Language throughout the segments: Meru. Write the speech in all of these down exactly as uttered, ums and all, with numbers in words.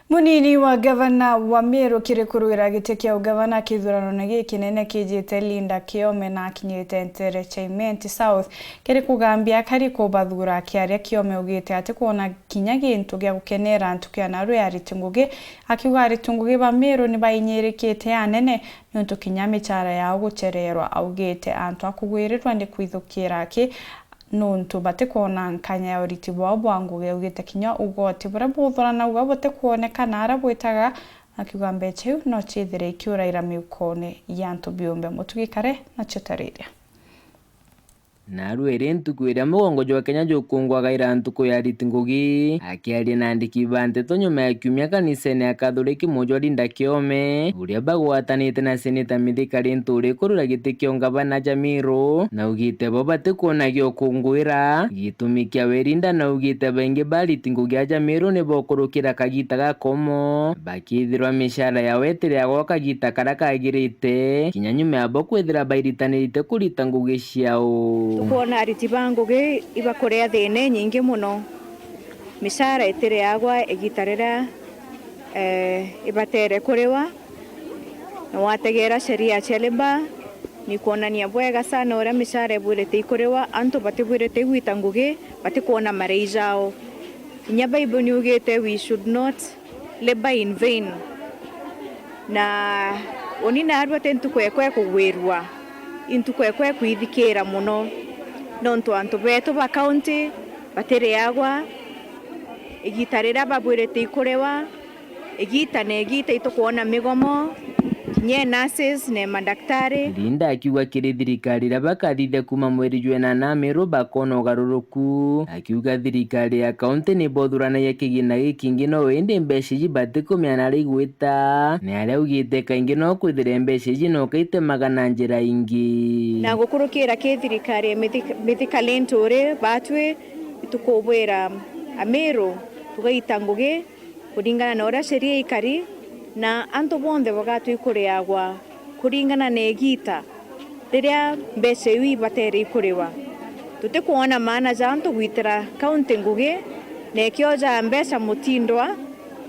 Munini wa gavana wa Meru kiri kurwira giti kia ugavana kithuranone gikinene kijite, Linda Kiome, na akinyite ntere cia Imenti South kiri kugambia akari kubathura. Akiaria, Kiome augite ati kwona kinya gintu gia gukenera ntuku ya narua ya ariti ngugi, akiuga ariti ngugi ba Meru ni bainyirikite anene niuntu kinya michara yao guchererwa. Augite antu a kugwirirwa ni kwithukira aki nuntu batikwona nkanya ya uriti bwao bwa ngugi. Augite kinya ugoti buria buthuranagua butikwoneka na aria bwitaga, akiuga mbecha iu no ciithire ikiuraira miukone ya antu biumbe. Mutugi Kare nacio tariria. Narua iri ntuku iria mugongo jwa Kenya jukungwagaira ntuku ya ariti ngugi. Akiaria na andiki ba nteto nyuma ya kiumia kanisene ya Kathoriki, mujwa Linda Kiome, uria bagwatanite na seneta Mithika Linturi kurwira giti kia ungavana ja Meru, naugite bo batikwona gio kunguira. Gitumi kia we Linda naugite baingi ba ariti ngugi aja Meru ni bokurukira kagita gakomo, bakithirwa michara yao itiriagwa kagita karia kagirite, kinya nyuma ya bo kwithira bairitanirite kurita ngugi ciao. Tukwona ariti ba ngugi ibakuria thina inyingi mono. Michara itiriagwa igita riria, eh, ibatere kuriwa. Na wategera sheria cia labour, ni kwonania bwega sana uria michara ibwirite ikuriwa. Antu batibwirite igwita ngugi, batikwona marei jao. Kinya Bible ni ugite, "We should not labour in vain." Na uni narua ti ntuku ekwa ekugwirua, i ntuku ekwa ekwithikira mono, nontu antu betu ba county batiriagwa igita riria babwirite ikuriwa, igita na igita itukwona migomo, kinya nurses na madaktari. Linda akiuga kiri thirikari iria bakathithia kuma mweri jwa inana Meru bakona ugaruruku. Akiuga thirikari ya kaunti ni bothuranagia kigina gikingi, no indi mbeca iji batikumenya na aria igwita, ni aria augite kaingi no kwithire mbeca iji no kaitemaga na njira ingi. Na gukurukira ki thirikari ya Mithi-, Mithika Linturi, batwi itukubwira Amiru tugaita ngugi kuringana na uria sheria ikari, na antu bonthe bagatwi kuriagwa kuringana na igita riria mbeca iu ibatere ikuriwa. Tutikwona maana ja antu gwitira kaunti ngugi na ikio ja mbeca mutindwa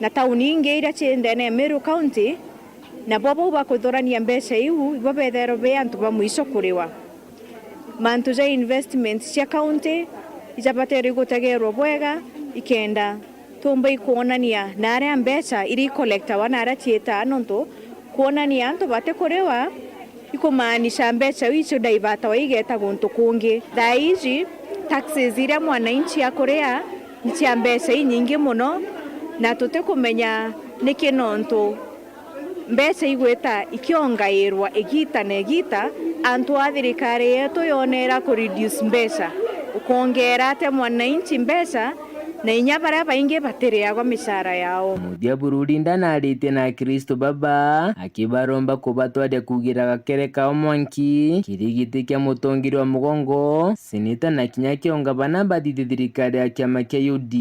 na tauni ingi iria ci ndene ya Meru County, na bo bau bakuthurania mbeca iu, ibo bethairwa be antu ba mwico kuriwa. Mantu ja investment cia kaunti ijabatere gutegerwa bwega, ikenda tumba ikwonania na aria mbeca iria ikolektawa na aria ciitaa, nontu kwonania antu batikuriwa ikumaanisha mbeca iu icio ndaibatawa igeta guntu kungi. Thaa iji taxes iria mwananchi akuria ni cia mbeca inyingi mono, na tutikumenya niki, nontu mbeca igwita ikiongairwa igita na igita, antu a thirikari yetu yonera ku reduce mbeca, ukongera atia mwananchi mbeca, na inya baria baingi batiriagwa micara yao. Muthia Bururi ndanaritie na Akristo baba, akibaromba kubatwaria kugira gakere kao mwanki kiri giti kia mutongeria wa mugongo, seneta na kinya kia ungavana bathithie thirikari ya kiama kia U D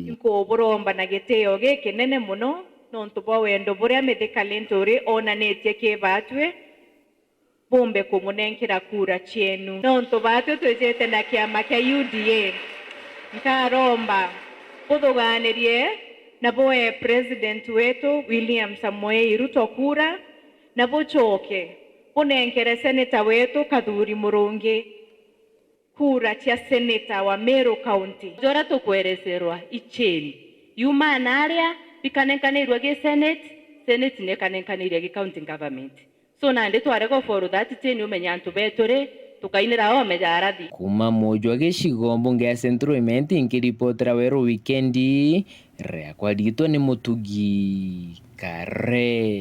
A. Nkuburomba na gitio gikinene mono, nontu bwa wendo buria Mithika Linturi onanitie ki batwi, bumbe kumunenkera kura cienu. Nontu batwi twijite na kiama kia U D A, nkaromba buthuganirie na bue President wetu William Samoei Ruto kura, na bucoke bunenkere seneta wetu Kathuri Murungi kura cia seneta wa Meru County. Joria tukwerecerwa icheni, yuma naria, bikanenkanirwa gi senate, senate nekanenkanire gi county government. So nandi twarega follow that chain, umenye antu betu ri, tukainira ome ja arathi. Kuma mujwa gicigo mbunge ya Central Imenti, nkiripotera Weru Wikendi, riakwa ritwa ni Mutugi Kare.